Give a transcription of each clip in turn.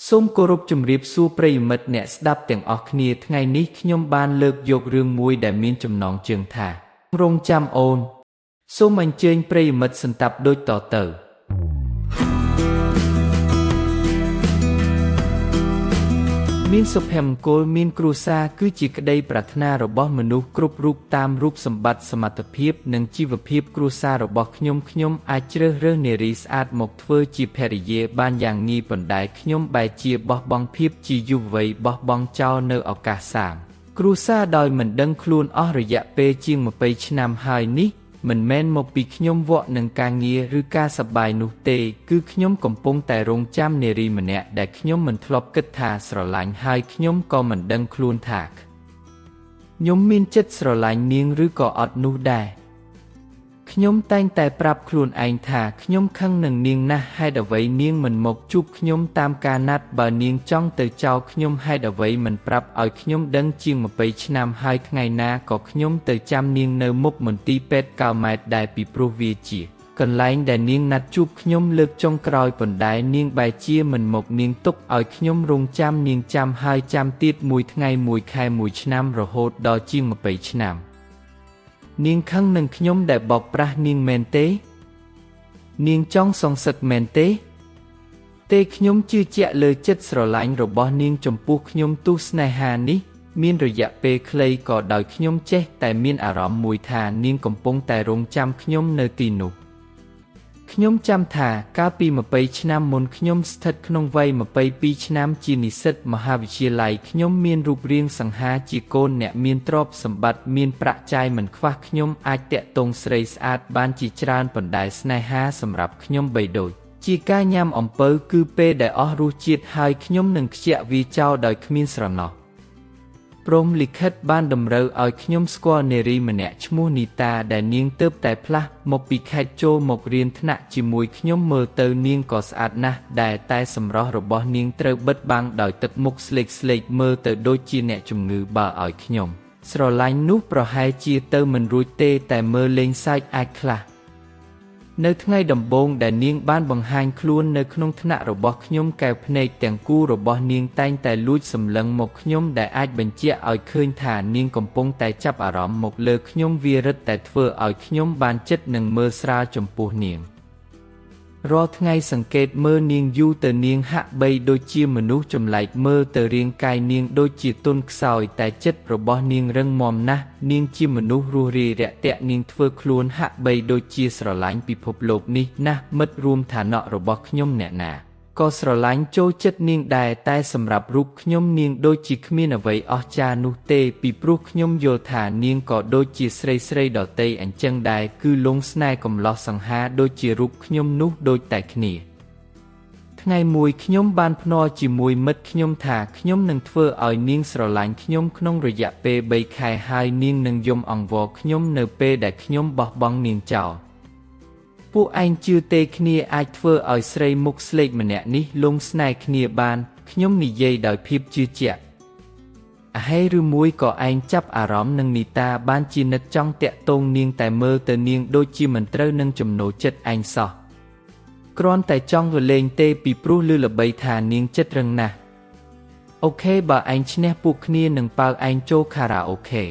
សូមគោរពជម្រាបសួរប្រិយមិត្តអ្នកស្ដាប់ទាំងអស់គ្នាថ្ងៃនេះខ្ញុំបានលើកយករឿងមួយដែលមានចំណងជើងថារងចាំអូនសូមអញ្ជើញប្រិយមិត្តសន្តាប់ដូចតទៅមានសុភមង្គលមានគ្រួសារគឺជាក្តីប្រាថ្នារបស់មនុស្សគ្រប់រូបតាមរូបសម្បត្តិសមត្ថភាពនិងជីវភាពគ្រួសាររបស់ខ្ញុំខ្ញុំអាចជ្រើសរើសនារីស្អាតមកធ្វើជាភរិយាបានយ៉ាងងាយប៉ុន្តែខ្ញុំបែរជាបោះបង់ភាពជាយុវវ័យបោះបង់ចោលនៅឱកាសសាងគ្រួសារដោយមិនដឹងខ្លួនអស់រយៈពេលជាង20ឆ្នាំហើយនេះមិនមែនមកពីខ្ញុំវក់នឹងការងារឬការសប្បាយនោះទេគឺខ្ញុំកំពុងតែរងចាំនារីម្នាក់ដែលខ្ញុំមិនធ្លាប់គិតថាស្រឡាញ់ហើយខ្ញុំក៏មិនដឹងខ្លួនថាខ្ញុំមានចិត្តស្រឡាញ់នាងឬក៏អត់នោះដែរខ្ញុំតែងតែប្រាប់ខ្លួនឯងថាខ្ញុំខឹងនឹងនាងណាស់ហេតុអ្វីនាងមិនមកជួបខ្ញុំតាមការណាត់បើនាងចង់ទៅចោលខ្ញុំហេតុអ្វីមិនប្រាប់ឲ្យខ្ញុំដឹងជាង20ឆ្នាំហើយថ្ងៃណាក៏ខ្ញុំទៅចាំនាងនៅមុខមន្ទីរពេទ្យកាល់ម៉ែតដែរពីព្រោះវាជាកន្លែងដែលនាងណាត់ជួបខ្ញុំលើកចុងក្រោយប៉ុន្តែនាងបែរជាមិនមកនាងទុកឲ្យខ្ញុំរងចាំនាងចាំហើយចាំទៀតមួយថ្ងៃមួយខែមួយឆ្នាំរហូតដល់ជាង20ឆ្នាំនាងខឹងនឹងខ្ញុំដែលបោកប្រាស់នាងមែនទេនាងចង់សងសឹកមែនទេទេខ្ញុំជឿជាក់លើចិត្តស្រឡាញ់របស់នាងចំពោះខ្ញុំទោះស្នេហានេះមានរយៈពេលខ្លីក៏ដោយខ្ញុំចេះតែមានអារម្មណ៍មួយថានាងកំពុងតែរងចាំខ្ញុំនៅទីនោះខ្ញុំចាំថាកាលពី20ឆ្នាំមុនខ្ញុំស្ថិតក្នុងវ័យ22ឆ្នាំជានិស្សិតមហាវិទ្យាល័យខ្ញុំមានរូបរាងសង្ហាជាកូនអ្នកមានទ្រព្យសម្បត្តិមានប្រាក់ចាយមិនខ្វះខ្ញុំអាចទាក់ទងស្រីស្អាតបានជាច្រើនប៉ុន្តែស្នេហាសម្រាប់ខ្ញុំបីដូចជាការញ៉ាំអំពៅគឺពេលដែលអស់រសជាតិហើយខ្ញុំនឹងខ្ជាក់វាចោលដោយគ្មានស្រណោះព្រហ្មលិខិតបានតម្រូវឲ្យខ្ញុំស្គាល់នារីម្នាក់ឈ្មោះនីតាដែលនាងទើបតែផ្លាស់មកពីខេត្តចូលមករៀនថ្នាក់ជាមួយខ្ញុំមើលទៅនាងក៏ស្អាតណាស់ដែរតែសម្រស់របស់នាងត្រូវបិទបាំងដោយទឹកមុខស្លេកស្លេកមើលទៅដូចជាអ្នកជំងឺបើឲ្យខ្ញុំស្រឡាញ់នោះប្រហែលជាទៅមិនរួចទេតែមើលលេងសើចអាចខ្លះនៅថ្ងៃដំបូងដែលនាងបានបង្ហាញខ្លួននៅក្នុងថ្នាក់របស់ខ្ញុំកែវភ្នែកទាំងគូរបស់នាងតែងតែលួចសម្លឹងមកខ្ញុំដែលអាចបញ្ជាក់ឲ្យឃើញថានាងកំពុងតែចាប់អារម្មណ៍មកលើខ្ញុំវារឹតតែធ្វើឲ្យខ្ញុំបានចិត្តនឹងមើលស្រាលចំពោះនាងរាល់ថ្ងៃសង្កេតមើលនាងយូរទៅនាងហាក់បីដូចជាមនុស្សចម្លែកមើលទៅរាងកាយនាងដូចជាទន់ខ្សោយតែចិត្តរបស់នាងរឹងមាំណាស់នាងជាមនុស្សរួសរាយរាក់ទាក់នាងធ្វើខ្លួនហាក់បីដូចជាស្រឡាញ់ពិភពលោកនេះណាស់មិត្តរួមឋានៈរបស់ខ្ញុំអ្នកណាក៏ស្រឡាញ់ចូលចិត្តនាងដែរតែសម្រាប់រូបខ្ញុំនាងដូចជាគ្មានអ្វីអស្ចារ្យនោះទេពីព្រោះខ្ញុំយល់ថានាងក៏ដូចជាស្រីៗដទៃអញ្ចឹងដែរគឺលងស្នេហ៍កំឡោះសង្ហាដូចជារូបខ្ញុំនោះដូចតែគ្នាថ្ងៃមួយខ្ញុំបានភ្នាល់ជាមួយមិត្តខ្ញុំថាខ្ញុំនឹងធ្វើឲ្យនាងស្រឡាញ់ខ្ញុំក្នុងរយៈពេល3ខែហើយនាងនឹងយំអង្វរខ្ញុំនៅពេលដែលខ្ញុំបោះបង់នាងចោលពួកឯងជឿទេគ្នាអាចធ្វើឲ្យស្រីមុខស្លេកម្នាក់នេះលងស្នេហ៍គ្នាបានខ្ញុំនិយាយដោយភាពជឿជាក់អាហេឬមួយក៏ឯងចាប់អារម្មណ៍នឹងនីតាបានជានឹកចង់តាក់ទងនាងតែមើលទៅនាងដូចជាមិនត្រូវនឹងចំណូលចិត្តឯងសោះគ្រាន់តែចង់វលេងទេពីព្រោះឮល្បីថានាងចិត្តរឹងណាស់អូខេបើឯងឈ្នះពួកគ្នានឹងប៉ាវឯងចូលខារ៉ាអូខេ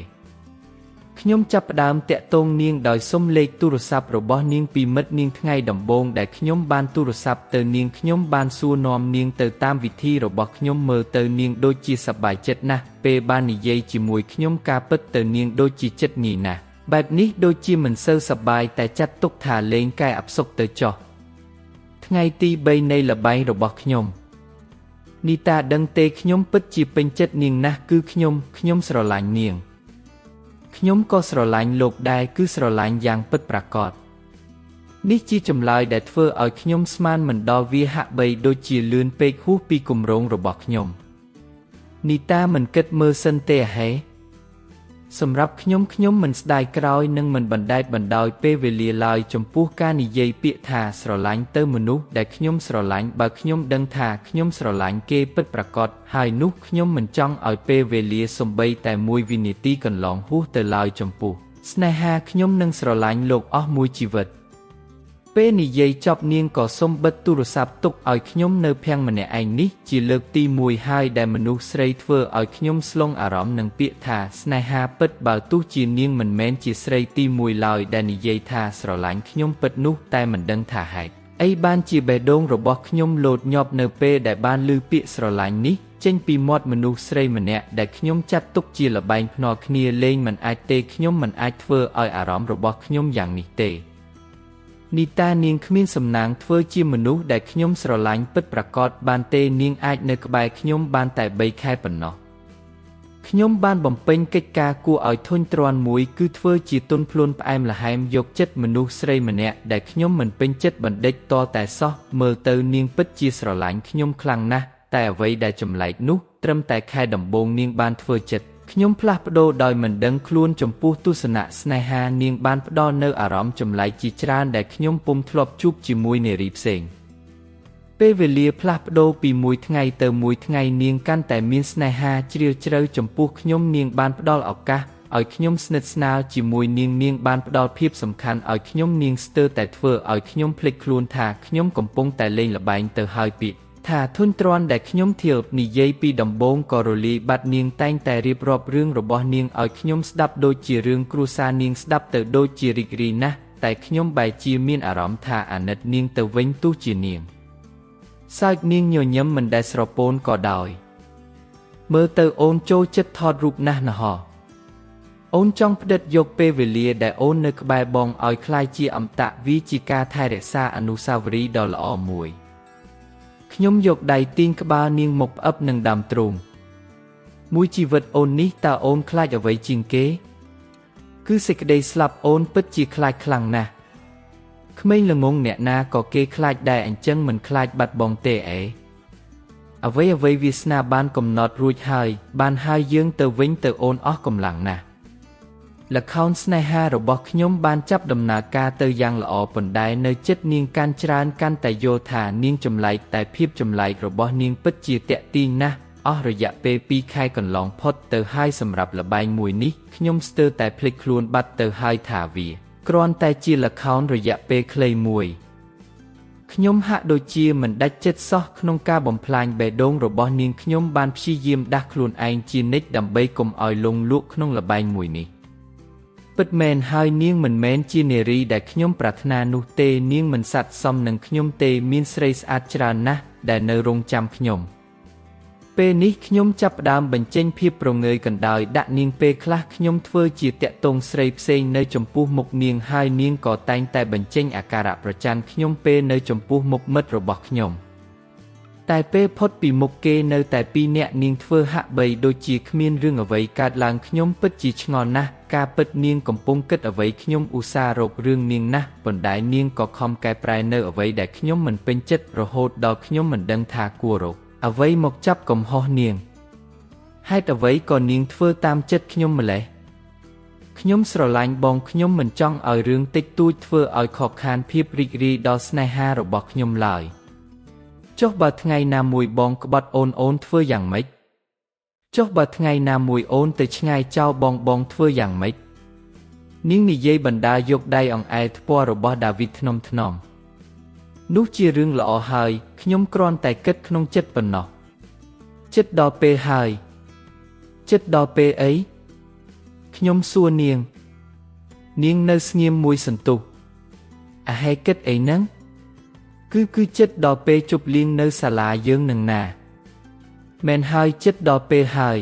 ខ្ញុំចាប់ផ្ដើមតាក់ទងនាងដោយសុំលេខទូរស័ព្ទរបស់នាងពីមិត្តនាងថ្ងៃដំបូងដែលខ្ញុំបានទូរស័ព្ទទៅនាងខ្ញុំបានសួរនាំនាងទៅតាមវិធីរបស់ខ្ញុំមើលទៅនាងដូចជាសប្បាយចិត្តណាស់ពេលបាននិយាយជាមួយខ្ញុំការពិតទៅនាងដូចជាចិត្តងាយណាស់បែបនេះដូចជាមិនសូវសប្បាយតែចាត់ទុកថាលេងកែអផ្សុកទៅចុះថ្ងៃទី3នៃល្បែងរបស់ខ្ញុំនីតាដឹងទេខ្ញុំពិតជាពេញចិត្តនាងណាស់គឺខ្ញុំស្រឡាញ់នាងខ្ញុំក៏ស្រឡាញ់លោកដែរគឺស្រឡាញ់យ៉ាងពិតប្រាកដនេះជាចម្លើយដែលធ្វើឲ្យខ្ញុំស្មានមិនដល់វាហាក់បីដូចជាលឿនពេកហួសពីគម្រោងរបស់ខ្ញុំនីតាមិនគិតមើលសិនទេហេសម្រាប់ខ្ញុំខ្ញុំមិនស្ដាយក្រោយនិងមិនបណ្ដែតបណ្ដោយពេលវេលាឡើយចំពោះការនិយាយពាក្យថាស្រឡាញ់ទៅមនុស្សដែលខ្ញុំស្រឡាញ់បើខ្ញុំដឹងថាខ្ញុំស្រឡាញ់គេពិតប្រាកដហើយនោះខ្ញុំមិនចង់ឲ្យពេលវេលាសំបីតែមួយវិនាទីកន្លងហួសទៅឡើយចំពោះស្នេហាខ្ញុំនឹងស្រឡាញ់លោកអស់មួយជីវិត ពេលនិយាយចប់នាងក៏សុំបិទទូរស័ព្ទទុកឲ្យខ្ញុំនៅភាំងម្នាក់ឯងនេះជាលើកទីមួយហើយដែលមនុស្សស្រីធ្វើឲ្យខ្ញុំស្លងអារម្មណ៍នឹងពាក្យថាស្នេហាពិតបើទោះជានាងមិនមែនជាស្រីទីមួយឡើយដែលនិយាយថាស្រឡាញ់ខ្ញុំពិតនោះតែមិនដឹងថាហេតុអីបានជាបេះដូងរបស់ខ្ញុំលោតញាប់នៅពេលដែលបានឮពាក្យស្រឡាញ់នេះចេញពីមាត់មនុស្សស្រីម្នាក់ដែលខ្ញុំចាត់ទុកជាល្បែងភ្នាល់គ្នាលេងមិនអាចទេខ្ញុំមិនអាចធ្វើឲ្យអារម្មណ៍របស់ខ្ញុំយ៉ាងនេះទេ នីតានាងគ្មានសំណាងធ្វើជាមនុស្សដែលខ្ញុំស្រឡាញ់ពិតប្រាកដបានទេនាងអាចនៅក្បែរខ្ញុំបានតែ3ខែប៉ុណ្ណោះខ្ញុំបានបំពេញកិច្ចការគួរឲ្យធុញទ្រាន់មួយគឺធ្វើជាទុនភ្លួនផ្អែមល្ហែមយកចិត្តមនុស្សស្រីម្នាក់ដែលខ្ញុំមិនពេញចិត្តបណ្ដេចតតែសោះមើលទៅនាងពិតជាស្រឡាញ់ខ្ញុំខ្លាំងណាស់តែអ្វីដែលចម្លែកនោះត្រឹមតែខែដំបូងនាងបានធ្វើចិត្តខ្ញុំផ្លាស់ប្ដូរដោយមិនដឹងខ្លួនចំពោះទស្សនៈស្នេហានាងបានផ្ដល់នូវអារម្មណ៍ចម្លែកជាច្រើនដែលខ្ញុំពុំធ្លាប់ជួបជាមួយនារីផ្សេងពេលវេលាផ្លាស់ប្ដូរពីមួយថ្ងៃទៅមួយថ្ងៃនាងកាន់តែមានស្នេហាជ្រាលជ្រៅចំពោះខ្ញុំនាងបានផ្ដល់ឱកាសឲ្យខ្ញុំស្និទ្ធស្នាលជាមួយនាងនាងបានផ្ដល់ភាពសំខាន់ឲ្យខ្ញុំនាងស្ទើរតែធ្វើឲ្យខ្ញុំភ្លេចខ្លួនថាខ្ញុំកំពុងតែលេងល្បែងទៅហើយពាក្យថាធុញទ្រាន់ដែលខ្ញុំធៀបនិយាយពីដំបូងក៏រលាយបាត់នាងតែងតែរៀបរាប់រឿងរបស់នាងឲ្យខ្ញុំស្ដាប់ដូចជារឿងគ្រួសារនាងស្ដាប់ទៅដូចជារីករាយណាស់តែខ្ញុំបែរជាមានអារម្មណ៍ថាអាណិតនាងទៅវិញទោះជានាងសើចនាងញញឹមមិនដែលស្រពោនក៏ដោយមើលទៅអូនចូលចិត្តថតរូបណាស់ណោះអូនចង់ផ្ដិតយកពេលវេលាដែលអូននៅក្បែរបងឲ្យក្លាយជាអមតៈវាជាការថែរក្សាអនុស្សាវរីយ៍ដ៏ល្អមួយខ្ញុំយកដៃទាញក្បាលនាងមកផ្អឹបនឹងដើមទ្រូងមួយជីវិតអូននេះតើអូនខ្លាចអ្វីជាងគេគឺសេចក្តីស្លាប់អូនពិតជាខ្លាចខ្លាំងណាស់ក្មេងល្ងងអ្នកណាក៏គេខ្លាចដែរអញ្ចឹងមិនខ្លាចបាត់បង់ទេអេអ្វីអ្វីវាសនាបានកំណត់រួចហើយបានហើយយើងទៅវិញទៅអូនអស់កម្លាំងណាស់ល្ខោនស្នេហារបស់ខ្ញុំបានចាប់ដំណើរការទៅយ៉ាងល្អប៉ុន្តែនៅចិត្តនាងកាន់ច្រើនកាន់តែយល់ថានាងចម្លែកតែភាពចម្លែករបស់នាងពិតជាទាក់ទាញណាស់អស់រយៈពេល2ខែកន្លងផុតទៅហើយសម្រាប់ល្បែងមួយនេះខ្ញុំស្ទើរតែភ្លេចខ្លួនបាត់ទៅហើយថាវាគ្រាន់តែជាល្ខោនរយៈពេលខ្លីមួយខ្ញុំហាក់ដូចជាមិនដាច់ចិត្តសោះក្នុងការបំផ្លាញបេះដូងរបស់នាងខ្ញុំបានព្យាយាមដាស់ខ្លួនឯងជានិច្ចដើម្បីកុំឲ្យលងលក់ក្នុងល្បែងមួយនេះពិតមែនហើយនាងមិនមែនជានារីដែលខ្ញុំប្រាថ្នានោះទេនាងមិនស័ក្តិសមនឹងខ្ញុំទេមានស្រីស្អាតច្រើនណាស់ដែលនៅរងចាំខ្ញុំពេលនេះខ្ញុំចាប់ផ្ដើមបញ្ចេញភាពប្រងើយកណ្ដោយដាក់នាងពេលខ្លះខ្ញុំធ្វើជាតាក់ទងស្រីផ្សេងនៅចំពោះមុខនាងហើយនាងក៏តែងតែបញ្ចេញអាការៈប្រច័ណ្ឌខ្ញុំពេលនៅចំពោះមុខមិត្តរបស់ខ្ញុំតែពេលផុតពីមុខគេនៅតែពីរនាក់នាងធ្វើហាក់បីដូចជាគ្មានរឿងអ្វីកើតឡើងខ្ញុំពិតជាឆ្ងល់ណាស់ការពិតនាងកំពុងគិតអ្វីខ្ញុំឧស្សាហ៍រករឿងនាងណាស់ប៉ុន្តែនាងក៏ខំកែប្រែនៅអ្វីដែលខ្ញុំមិនពេញចិត្តរហូតដល់ខ្ញុំមិនដឹងថាគួររកអ្វីមកចាប់កំហុសនាងហេតុអ្វីក៏នាងធ្វើតាមចិត្តខ្ញុំម្ល៉េះខ្ញុំស្រឡាញ់បងខ្ញុំមិនចង់ឲ្យរឿងតិចតួចធ្វើឲ្យខកខានភាពរីករាយដល់ស្នេហារបស់ខ្ញុំឡើយចុះបើថ្ងៃណាមួយបងក្បត់អូនអូនធ្វើយ៉ាងម៉េចចុះបើថ្ងៃណាមួយអូនទៅឆ្ងាយចោលបងបងធ្វើយ៉ាងម៉េចនាងនិយាយបណ្ដាយកដៃអង្អែលថ្ពាល់របស់ដាវីតធ្នមធ្នមនោះជារឿងល្អហើយខ្ញុំគ្រាន់តែគិតក្នុងចិត្តប៉ុណ្ណោះចិត្តដល់ពេលហើយចិត្តដល់ពេលអីខ្ញុំសួរនាងនាងនៅស្ងៀមមួយសន្ទុះអាហេគិតអីហ្នឹងគឺចិត្តដល់ពេលជប់លៀងនៅសាលាយើងនឹងណាមែនហើយចិត្តដល់ពេលហើយ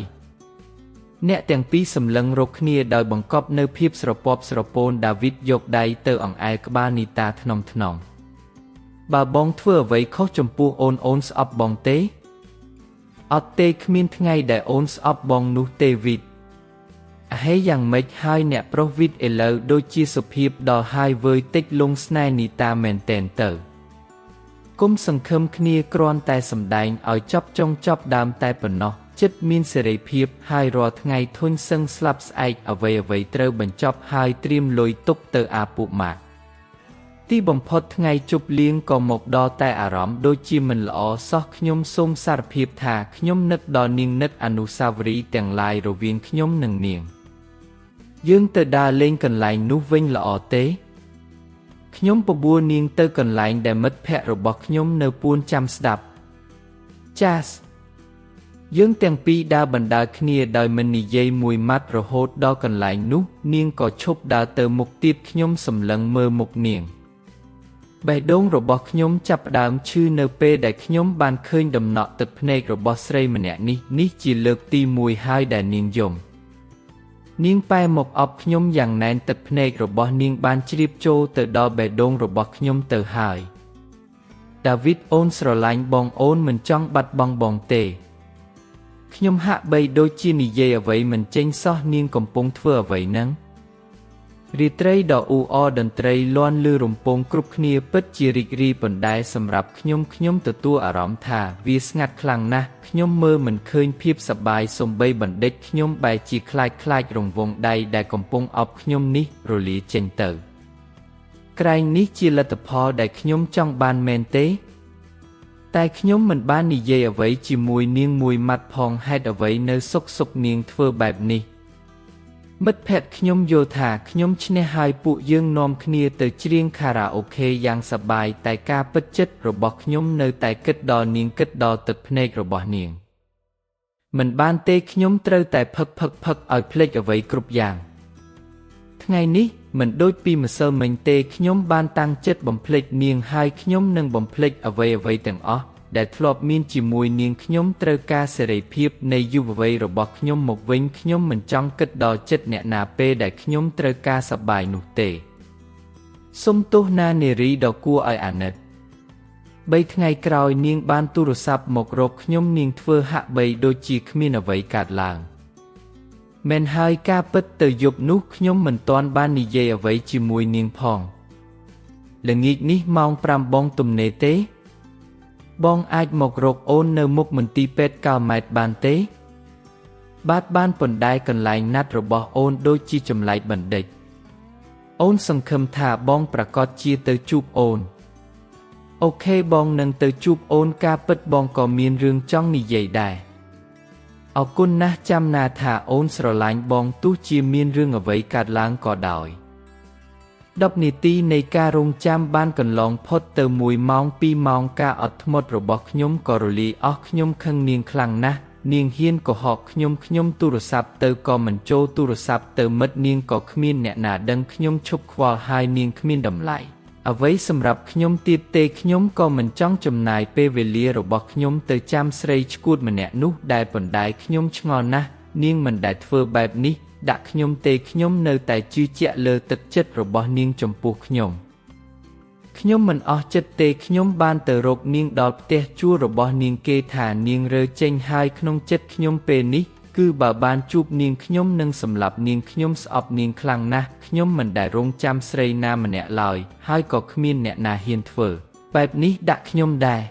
អ្នកទាំងពីរសម្លឹងរកគ្នាដោយបង្កប់នៅភាពស្រពាប់ស្រពោនដាវីតយកដៃទៅអង្អែលក្បាលនីតាធ្នមធ្នមបើបងធ្វើអ្វីខុសចំពោះអូនអូនស្អប់បងទេអត់ទេគ្មានថ្ងៃដែលអូនស្អប់បងនោះទេវីតអាហេយ៉ាងម៉េចហើយអ្នកប្រុសវីតឥឡូវដូចជាសុភាពដល់ហើយវើយតិចលងស្នេហ៍នីតាមែនតែនទៅគុំសង្ឃឹមគ្នាគ្រាន់តែសម្ដែងឲ្យចប់ចុងចប់ដើមតែប៉ុណ្ណោះចិត្តមានសេរីភាពហើយរាល់ថ្ងៃធុញសឹងស្លាប់ស្អែកអ្វីអ្វីត្រូវបញ្ចប់ហើយត្រៀមលុយទុកទៅអាពួកម៉ាក់ទីបំផុតថ្ងៃជប់លៀងក៏មកដល់តែអារម្មណ៍ដូចជាមិនល្អសោះខ្ញុំសូមសារភាពថាខ្ញុំនឹកដល់នាងនឹកអនុស្សាវរីយ៍ទាំងឡាយរវាងខ្ញុំនិងនាងយើងទៅដើរលេងកន្លែងនោះវិញល្អទេ ខ្ញុំបបួលនាងទៅកន្លែងដែលមិត្តភក្តិរបស់ខ្ញុំនៅពួនចាំស្ដាប់ចាសយើងទាំងពីរដើរបណ្ដើរគ្នាដោយមិននិយាយមួយម៉ាត់រហូតដល់កន្លែងនោះនាងក៏ឈប់ដើរទៅមុខទៀតខ្ញុំសម្លឹងមើលមុខនាងបេះដូងរបស់ខ្ញុំចាប់ផ្ដើមឈឺនៅពេលដែលខ្ញុំបានឃើញដំណក់ទឹកភ្នែករបស់ស្រីម្នាក់នេះនេះជាលើកទីមួយហើយដែលនាងយំនាងប៉ែមកអបខ្ញុំយ៉ាងណែនទឹកភ្នែករបស់នាងបានជ្រាបចូលទៅដល់បេះដូងរបស់ខ្ញុំទៅហើយដាវីតអូនស្រឡាញ់បងអូនមិនចង់បាត់បង់បងទេខ្ញុំហាក់បីដូចជានិយាយអ្វីមិនចេញសោះនាងកំពុងធ្វើអ្វីហ្នឹងរាត្រីដ៏អ៊ូអរតន្ត្រីលាន់លឺរំពងគ្រប់គ្នាពិតជារីករាយប៉ុន្តែសម្រាប់ខ្ញុំខ្ញុំទទួលអារម្មណ៍ថាវាស្ងាត់ខ្លាំងណាស់ខ្ញុំមើលមិនឃើញភាពសប្បាយសំបីបណ្ឌិតខ្ញុំបែរជាខ្លាចៗរង្វង់ដៃដែលកំពុងអបខ្ញុំនេះរលាចេញទៅក្រែងនេះជាលទ្ធផលដែលខ្ញុំចង់បានមែនទេតែខ្ញុំមិនបាននិយាយអ្វីជាមួយនាងមួយម៉ាត់ផងហេតុអ្វីនៅសុកសុកនាងធ្វើបែបនេះមិត្តភក្តិខ្ញុំយល់ថាខ្ញុំឈ្នះហើយពួកយើងនាំគ្នាទៅច្រៀងខារ៉ាអូខេយ៉ាងសប្បាយតែការពិតចិត្តរបស់ខ្ញុំនៅតែគិតដល់នាងគិតដល់ទឹកភ្នែករបស់នាងមិនបានទេខ្ញុំត្រូវតែផឹកឲ្យភ្លេចអ្វីគ្រប់យ៉ាងថ្ងៃនេះមិនដូចពីម្សិលមិញទេខ្ញុំបានតាំងចិត្តបំភ្លេចនាងហើយខ្ញុំនឹងបំភ្លេចអ្វីៗទាំងអស់ដែលធ្លាប់មានជាមួយនាងខ្ញុំត្រូវការសេរីភាពនៃយុវវ័យរបស់ខ្ញុំមកវិញខ្ញុំមិនចង់គិតដល់ចិត្តអ្នកណាពេលដែលខ្ញុំត្រូវការសប្បាយនោះទេសុំទោសណានារីដ៏គួរឲ្យអាណិត3ថ្ងៃក្រោយនាងបានទូរស័ព្ទមករកខ្ញុំនាងធ្វើហាក់បីដូចជាគ្មានអ្វីកើតឡើងមែនហើយការពិតទៅយប់នោះខ្ញុំមិនទាន់បាននិយាយអ្វីជាមួយនាងផងល្ងាចនេះម៉ោង5បងទំនេរទេបងអាចមករកអូននៅមុខមន្ទីរពេទ្យកាល់ម៉ែតបានទេបាទបានប៉ុន្តែកន្លែងណាត់របស់អូនដូចជាចម្លែកបន្តិចអូនសង្ឃឹមថាបងប្រាកដជាទៅជួបអូនអូខេបងនឹងទៅជួបអូនការពិតបងក៏មានរឿងចង់និយាយដែរអរគុណណាស់ចាំណាថាអូនស្រឡាញ់បងទោះជាមានរឿងអ្វីកើតឡើងក៏ដោយ10នាទីនៃការរងចាំបានកន្លងផុតទៅ1ម៉ោង2ម៉ោងការអត់ធ្មត់របស់ខ្ញុំក៏រលាយអស់ខ្ញុំខឹងនាងខ្លាំងណាស់នាងហ៊ានកុហកខ្ញុំខ្ញុំទូរស័ព្ទទៅក៏មិនចូលទូរស័ព្ទទៅមិត្តនាងក៏គ្មានអ្នកណាដឹងខ្ញុំឈប់ខ្វល់ហើយនាងគ្មានតម្លៃអ្វីសម្រាប់ខ្ញុំទៀតទេខ្ញុំក៏មិនចង់ចំណាយពេលវេលារបស់ខ្ញុំទៅចាំស្រីឈួតម្នាក់នោះដែលប៉ុន្តែខ្ញុំឆ្ងល់ណាស់នាងមិនដែលធ្វើបែបនេះដាក់ខ្ញុំទេខ្ញុំនៅតែជឿជាក់លើទឹកចិត្តរបស់នាងចំពោះខ្ញុំខ្ញុំមិនអស់ចិត្តទេខ្ញុំបានទៅរកនាងដល់ផ្ទះជួលរបស់នាងគេថានាងរើចេញហើយក្នុងចិត្តខ្ញុំពេលនេះគឺបើបានជួបនាងខ្ញុំនឹងសម្លាប់នាងខ្ញុំស្អប់នាងខ្លាំងណាស់ខ្ញុំមិនដែលរងចាំស្រីណាម្នាក់ឡើយហើយក៏គ្មានអ្នកណាហ៊ានធ្វើបែបនេះដាក់ខ្ញុំដែរ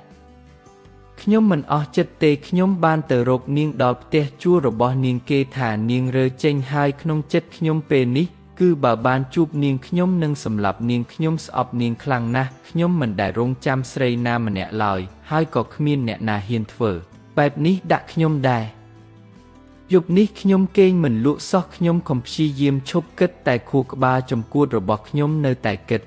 ខ្ញុំមិនអស់ចិត្តទេខ្ញុំបានទៅរកនាងដល់ផ្ទះជួលរបស់នាងគេថានាងរើចេញហើយក្នុងចិត្តខ្ញុំពេលនេះគឺបើបានជួបនាងខ្ញុំនឹងសម្លាប់នាងខ្ញុំស្អប់នាងខ្លាំងណាស់ខ្ញុំមិនដែលរងចាំស្រីណាម្នាក់ឡើយហើយក៏គ្មានអ្នកណាហ៊ានធ្វើបែបនេះដាក់ខ្ញុំដែរយប់នេះខ្ញុំគេងមិនលក់សោះខ្ញុំខំព្យាយាមឈប់គិតតែខួរក្បាលចំគួតរបស់ខ្ញុំនៅតែគិត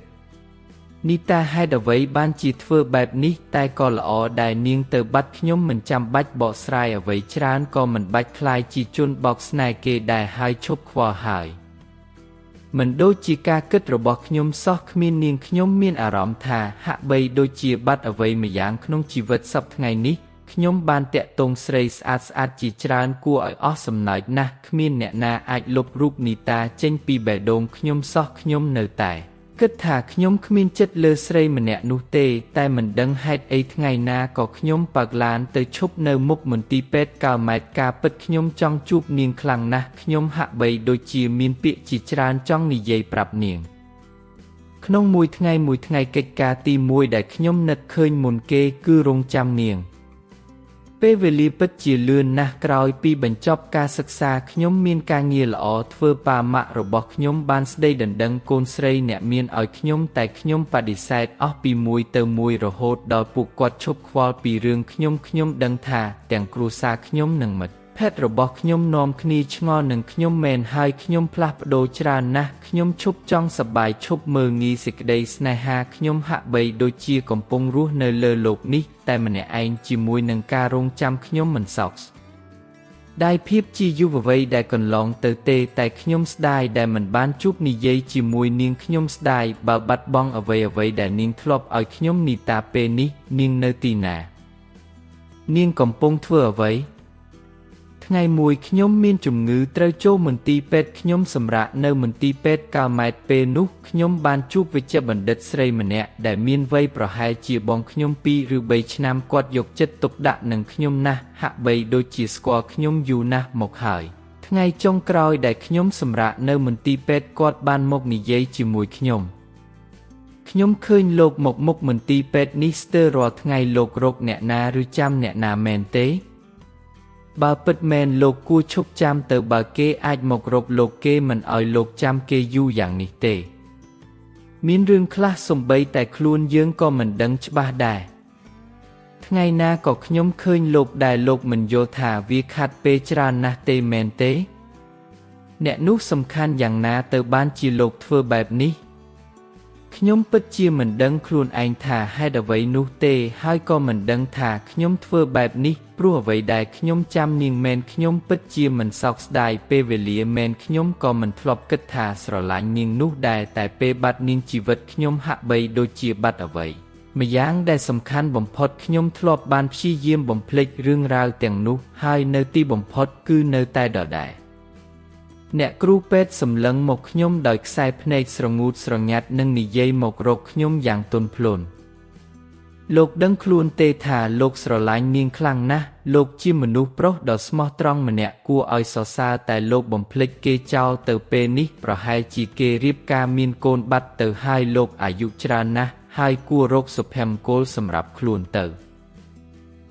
នីតាហេតុអ្វីបានជាធ្វើបែបនេះតែក៏ល្អដែរនាងទៅបាត់ខ្ញុំមិនចាំបាច់បកស្រាយអ្វីច្រើនក៏មិនបាច់ក្លាយជាជនបោកស្នេហ៍គេដែរហើយឈប់ខ្វល់ហើយមិនដូចជាការគិតរបស់ខ្ញុំសោះគ្មាននាងខ្ញុំមានអារម្មណ៍ថាហាក់បីដូចជាបាត់អ្វីម្យ៉ាងក្នុងជីវិតសព្វថ្ងៃនេះខ្ញុំបានតាក់ទងស្រីស្អាតស្អាតជាច្រើនគួរឲ្យអស់សំណើចណាស់គ្មានអ្នកណាអាចលុបរូបនីតាចេញពីបេះដូងខ្ញុំសោះខ្ញុំនៅតែគិតថាខ្ញុំគ្មានចិត្តលើស្រីម្នាក់នោះទេតែមិនដឹងហេតុអីថ្ងៃណាក៏ខ្ញុំបើកឡានទៅឈប់នៅមុខមន្ទីរពេទ្យកាល់ម៉ែតការពិតខ្ញុំចង់ជួបនាងខ្លាំងណាស់ខ្ញុំហាក់បីដូចជាមានពាក្យជាច្រើនចង់និយាយប្រាប់នាងក្នុងមួយថ្ងៃមួយថ្ងៃកិច្ចការទីមួយដែលខ្ញុំនឹកឃើញមុនគេគឺរងចាំនាងពេលវេលាពិតជាលឿនណាស់ក្រោយពីបញ្ចប់ការសិក្សាខ្ញុំមានការងារល្អធ្វើប៉ាម៉ាក់របស់ខ្ញុំបានស្ដីដណ្ដឹងកូនស្រីអ្នកមានឲ្យខ្ញុំតែខ្ញុំបដិសេធអស់ពីមួយទៅមួយរហូតដល់ពួកគាត់ឈប់ខ្វល់ពីរឿងខ្ញុំខ្ញុំដឹងថាទាំងគ្រួសារខ្ញុំនិងមិត្ត ភក្តិរបស់ខ្ញុំនាំគ្នាឆ្ងល់នឹងខ្ញុំមែនហើយខ្ញុំផ្លាស់ប្ដូរច្រើនណាស់ខ្ញុំឈប់ចង់សប្បាយឈប់មើលងាយសេចក្តីស្នេហាខ្ញុំហាក់បីដូចជាកំពុងរស់នៅលើលោកនេះតែម្នាក់ឯងជាមួយនឹងការរងចាំខ្ញុំមិនសោកស្ដាយភាពជាយុវវ័យដែលកន្លងទៅទេតែខ្ញុំស្ដាយដែលមិនបានជួបនិយាយជាមួយនាងខ្ញុំស្ដាយបើបាត់បង់អ្វីៗដែលនាងធ្លាប់ឲ្យខ្ញុំនីតាពេលនេះនាងនៅទីណានាងកំពុងធ្វើអ្វីថ្ងៃមួយខ្ញុំមានជំងឺត្រូវចូលមន្ទីរពេទ្យខ្ញុំសម្រាកនៅមន្ទីរពេទ្យកាល់ម៉ែតពេលនោះខ្ញុំបានជួបវេជ្ជបណ្ឌិតស្រីម្នាក់ដែលមានវ័យប្រហែលជាបងខ្ញុំ2ឬ3ឆ្នាំគាត់យកចិត្តទុកដាក់នឹងខ្ញុំណាស់ហាក់បីដូចជាស្គាល់ខ្ញុំយូរណាស់មកហើយថ្ងៃចុងក្រោយដែលខ្ញុំសម្រាកនៅមន្ទីរពេទ្យគាត់បានមកនិយាយជាមួយខ្ញុំខ្ញុំឃើញលោកមកមុខមន្ទីរពេទ្យនេះស្ទើររាល់ថ្ងៃលោករកអ្នកណាឬចាំអ្នកណាមែនទេបើពិតមែនលោកគួរឈប់ចាំទៅបើគេអាចមករកលោកគេមិនឲ្យលោកចាំគេយូរយ៉ាងនេះទេមានរឿងខ្លះសំបីតែខ្លួនយើងក៏មិនដឹងច្បាស់ដែរថ្ងៃណាក៏ខ្ញុំឃើញលោកដែរលោកមិនយល់ថាវាខាត់ពេលច្រើនណាស់ទេមែនទេអ្នកនោះសំខាន់យ៉ាងណាទៅបានជាលោកធ្វើបែបនេះខ្ញុំពិតជាមិនដឹងខ្លួនឯងថាហេតុអ្វីនោះទេហើយក៏មិនដឹងថាខ្ញុំធ្វើបែបនេះព្រោះអ្វីដែលខ្ញុំចាំនាងមែនខ្ញុំពិតជាមិនសោកស្ដាយពេលវេលាមែនខ្ញុំក៏មិនធ្លាប់គិតថាស្រឡាញ់នាងនោះដែរតែពេលបាត់នាងជីវិតខ្ញុំហាក់បីដូចជាបាត់អ្វីម្យ៉ាងដែលសំខាន់បំផុតខ្ញុំធ្លាប់បានព្យាយាមបំភ្លេចរឿងរ៉ាវទាំងនោះហើយនៅទីបំផុតគឺនៅតែដដែលអ្នកគ្រូពេទ្យសម្លឹងមកខ្ញុំដោយខ្សែភ្នែកស្រងូតស្រងាត់និងនិយាយមករកខ្ញុំយ៉ាងទន់ភ្លន់លោកដឹងខ្លួនទេថាលោកស្រឡាញ់នាងខ្លាំងណាស់លោកជាមនុស្សប្រុសដ៏ស្មោះត្រង់ម្នាក់គួរឲ្យសរសើរតែលោកបំភ្លេចគេចោលទៅពេលនេះប្រហែលជាគេរៀបការមានកូនបាត់ទៅហើយលោកអាយុច្រើនណាស់ហើយគួររកសុភមង្គលសម្រាប់ខ្លួនទៅ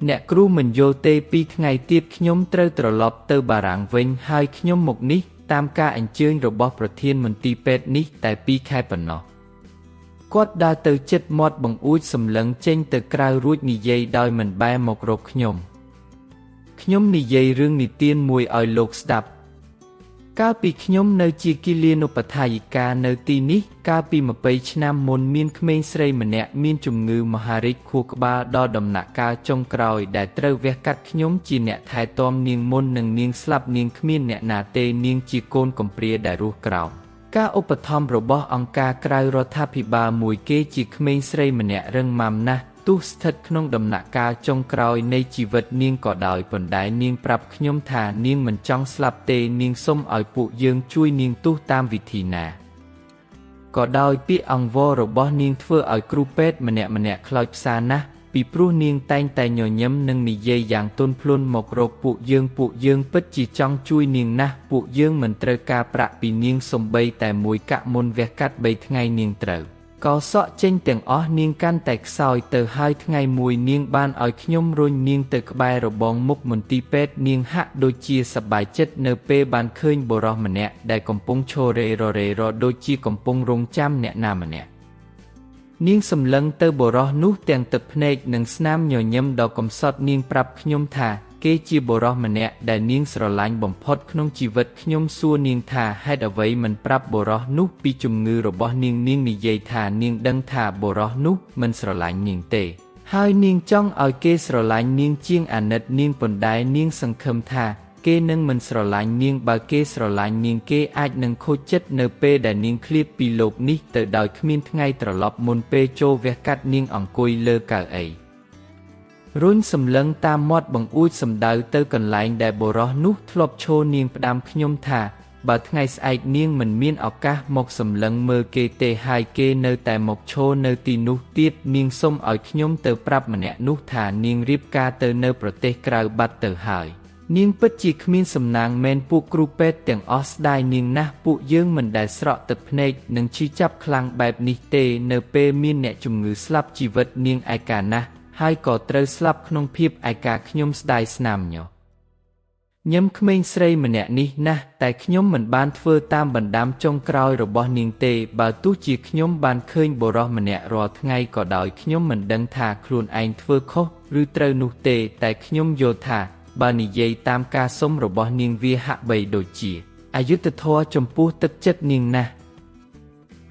អ្នកគ្រូមិនយល់ទេពីថ្ងៃទៀតខ្ញុំត្រូវត្រឡប់ទៅបារាំងវិញហើយខ្ញុំមកនេះតាមការអញ្ជើញរបស់ប្រធានមន្ទីរពេទ្យនេះតែ2ខែប៉ុណ្ណោះគាត់ដើរទៅចិត្តមាត់បង្អួចសម្លឹងចេញទៅក្រៅរួចនិយាយដោយមិនបែរមករកខ្ញុំខ្ញុំនិយាយរឿងនិទានមួយឲ្យលោកស្ដាប់កាលពីខ្ញុំនៅជាគិលានុបដ្ឋាយិកានៅទីនេះកាលពី20ឆ្នាំមុនមានក្មេងស្រីម្នាក់មានជំងឺមហារីកខួរក្បាលដល់ដំណាក់កាលចុងក្រោយដែលត្រូវវះកាត់ខ្ញុំជាអ្នកថែទាំនាងមុននឹងនាងស្លាប់នាងគ្មានអ្នកណាទេនាងជាកូនកំព្រាដែលរស់ក្រោមការឧបត្ថម្ភរបស់អង្គការក្រៅរដ្ឋាភិបាលមួយគេជាក្មេងស្រីម្នាក់រឹងមាំណាស់ទោះស្ថិតក្នុងដំណាក់កាលចុងក្រោយនៃជីវិតនាងក៏ដោយប៉ុន្តែនាងប្រាប់ខ្ញុំថានាងមិនចង់ស្លាប់ទេនាងសូមឲ្យពួកយើងជួយនាងទោះតាមវិធីណាក៏ដោយពាក្យអង្វររបស់នាងធ្វើឲ្យគ្រូពេទ្យម្នាក់ៗខ្លោចផ្សាណាស់ពីព្រោះនាងតែងតែញញឹមនិងនិយាយយ៉ាងទន់ភ្លន់មករកពួកយើងពួកយើងពិតជាចង់ជួយនាងណាស់ពួកយើងមិនត្រូវការប្រាក់ពីនាងសំបីតែមួយកាក់មុនវះកាត់3ថ្ងៃនាងត្រូវកោសក់ចេញទាំងអស់នាងកាន់តែខ្សោយទៅហើយថ្ងៃមួយនាងបានឲ្យខ្ញុំរុញនាងទៅក្បែររបងមុខមន្ទីរពេទ្យនាងហាក់ដូចជាសប្បាយចិត្តនៅពេលបានឃើញបុរសម្នាក់ដែលកំពុងឈររេររេរដូចជាកំពុងរងចាំអ្នកណាម្នាក់នាងសម្លឹងទៅបុរសនោះទាំងទឹកភ្នែកនិងស្នាមញញឹមដ៏កំសត់នាងប្រាប់ខ្ញុំថាគេជាបុរសម្នាក់ដែលនាងស្រឡាញ់បំផុតក្នុងជីវិតខ្ញុំសួរនាងថាហេតុអ្វីមិនប្រាប់បុរសនោះពីជំងឺរបស់នាងនាងនិយាយថានាងដឹងថាបុរសនោះមិនស្រឡាញ់នាងទេហើយនាងចង់ឲ្យគេស្រឡាញ់នាងជាងអាណិតនាងប៉ុន្តែនាងសង្ឃឹមថាគេនឹងមិនស្រឡាញ់នាងបើគេស្រឡាញ់នាងគេអាចនឹងខូចចិត្តនៅពេលដែលនាងឃ្លាតពីលោកនេះទៅដោយគ្មានថ្ងៃត្រឡប់មុនពេលចូលវះកាត់នាងអង្គុយលើកៅអីរុញសម្លឹងតាមមាត់បង្អួចសំដៅទៅកន្លែងដែលបុរសនោះធ្លាប់ឈរនាងផ្ដាំខ្ញុំថាបើថ្ងៃស្អែកនាងមិនមានឱកាសមកសម្លឹងមើលគេទេហើយគេនៅតែមកឈរនៅទីនោះទៀតនាងសូមឲ្យខ្ញុំទៅប្រាប់ម្នាក់នោះថានាងរៀបការទៅនៅប្រទេសក្រៅបាត់ទៅហើយនាងពិតជាគ្មានសំណាងមែនពួកគ្រូពេទ្យទាំងអស់ស្ដាយនាងណាស់ពួកយើងមិនដែលស្រក់ទឹកភ្នែកនិងឈឺចាប់ខ្លាំងបែបនេះទេនៅពេលមានអ្នកជំងឺស្លាប់ជីវិតនាងឯកាណាស់ហើយក៏ត្រូវស្លាប់ក្នុងភាពឯកាខ្ញុំស្ដាយស្នាមញញឹមក្មេងស្រីម្នាក់នេះណាស់តែខ្ញុំមិនបានធ្វើតាមបណ្ដាំចុងក្រោយរបស់នាងទេបើទោះជាខ្ញុំបានឃើញបុរសម្នាក់រាល់ថ្ងៃក៏ដោយខ្ញុំមិនដឹងថាខ្លួនឯងធ្វើខុសឬត្រូវនោះទេតែខ្ញុំយល់ថា បើនិយាយតាមការសុំរបស់នាងវាហាក់បីដូចជាអយុត្តិធម៌ចំពោះទឹកចិត្តនាងណាស់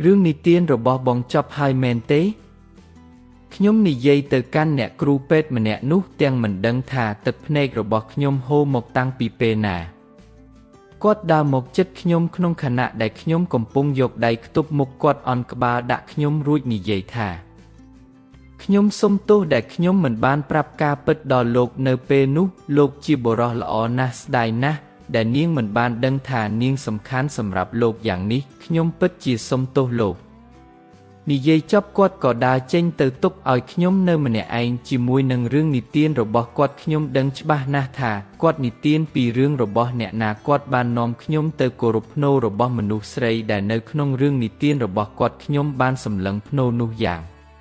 រឿងនិទានរបស់បងចប់ហើយមែនទេខ្ញុំនិយាយទៅកាន់អ្នកគ្រូពេទ្យម្នាក់នោះទាំងមិនដឹងថាទឹកភ្នែករបស់ខ្ញុំហូរមកតាំងពីពេលណាគាត់ដើរមកជិតខ្ញុំក្នុងខណៈដែលខ្ញុំកំពុងយកដៃខ្ទប់មុខគាត់អន់ក្បាលដាក់ខ្ញុំរួចនិយាយថាខ្ញុំសុំទោសដែលខ្ញុំមិនបានប្រាប់ការពិតដល់លោកនៅពេលនោះលោកជាបុរសល្អណាស់ស្ដាយណាស់ដែលនាងមិនបានដឹងថានាងសំខាន់សម្រាប់លោកយ៉ាងនេះខ្ញុំពិតជាសុំទោសលោកនិយាយចប់គាត់ក៏ដើរចេញទៅទុកឲ្យខ្ញុំនៅម្នាក់ឯងជាមួយនឹងរឿងនិទានរបស់គាត់ខ្ញុំដឹងច្បាស់ណាស់ថាគាត់និទានពីរឿងរបស់អ្នកណាគាត់បាននាំខ្ញុំទៅគោរពផ្នូររបស់មនុស្សស្រីដែលនៅក្នុងរឿងនិទានរបស់គាត់ខ្ញុំបានសម្លឹងផ្នូរនោះយ៉ាង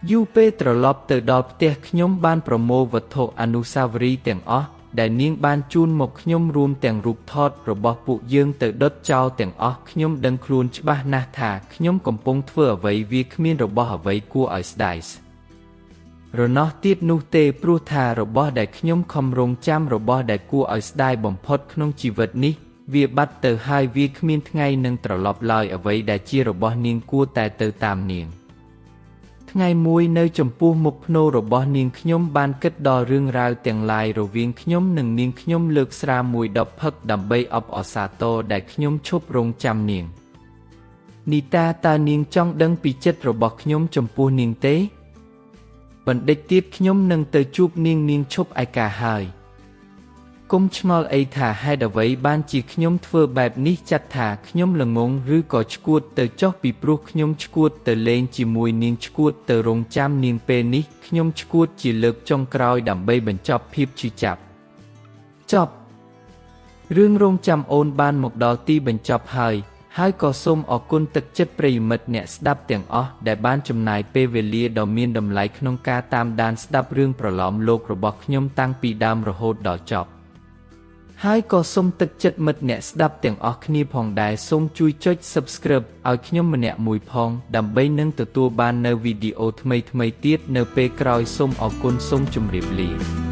យូរពេលត្រឡប់ទៅដល់ផ្ទះខ្ញុំបានប្រមូលវត្ថុអនុស្សាវរីយ៍ទាំងអស់ដែលនាងបានជូនមកខ្ញុំរួមទាំងរូបថតរបស់ពួកយើងទៅដុតចោលទាំងអស់ខ្ញុំដឹងខ្លួនច្បាស់ណាស់ថាខ្ញុំកំពុងធ្វើអ្វីវាគ្មានរបស់អ្វីគួរឲ្យស្ដាយរណោះទៀតនោះទេព្រោះថារបស់ដែលខ្ញុំខំរងចាំរបស់ដែលគួរឲ្យស្ដាយបំផុតក្នុងជីវិតនេះវាបាត់ទៅហើយវាគ្មានថ្ងៃនឹងត្រឡប់ឡើយអ្វីដែលជារបស់នាងគួរតែទៅតាមនាងថ្ងៃមួយនៅចំពោះមុខផ្នូររបស់នាងខ្ញុំបានគិតដល់រឿងរ៉ាវទាំងឡាយរវាងខ្ញុំនិងនាងខ្ញុំលើកស្រាមួយដបផឹកដើម្បីអបអរសាទរដែលខ្ញុំឈប់រងចាំនាងនីតាតើនាងចង់ដឹងពីចិត្តរបស់ខ្ញុំចំពោះនាងទេបន្តិចទៀតខ្ញុំនឹងទៅជួបនាងនាងឈប់ឯកាហើយគុំឆ្ងល់អីថាហេតុអ្វីបានជាខ្ញុំធ្វើបែបនេះចាត់ថាខ្ញុំល្ងងឬក៏ឆ្កួតទៅចុះពីព្រោះខ្ញុំឆ្កួតទៅលេងជាមួយនាងឆ្កួតទៅរងចាំនាងពេលនេះខ្ញុំឆ្កួតជាលើកចុងក្រោយដើម្បីបញ្ចប់ភាពឈឺចាប់ចប់រឿងរងចាំអូនបានមកដល់ទីបញ្ចប់ហើយហើយក៏សូមអរគុណទឹកចិត្តប្រិយមិត្តអ្នកស្ដាប់ទាំងអស់ដែលបានចំណាយពេលវេលាដ៏មានតម្លៃក្នុងការតាមដានស្ដាប់រឿងប្រលោមលោករបស់ខ្ញុំតាំងពីដើមរហូតដល់ចប់ហើយក៏សូមទឹកចិត្តមិត្តអ្នកស្ដាប់ទាំងអស់គ្នាផងដែរសូមជួយចុច Subscribe ឲ្យខ្ញុំម្នាក់មួយផងដើម្បីនឹងទទួលបាននូវវីដេអូថ្មីៗទៀតនៅពេលក្រោយសូមអរគុណសូមជម្រាបលា។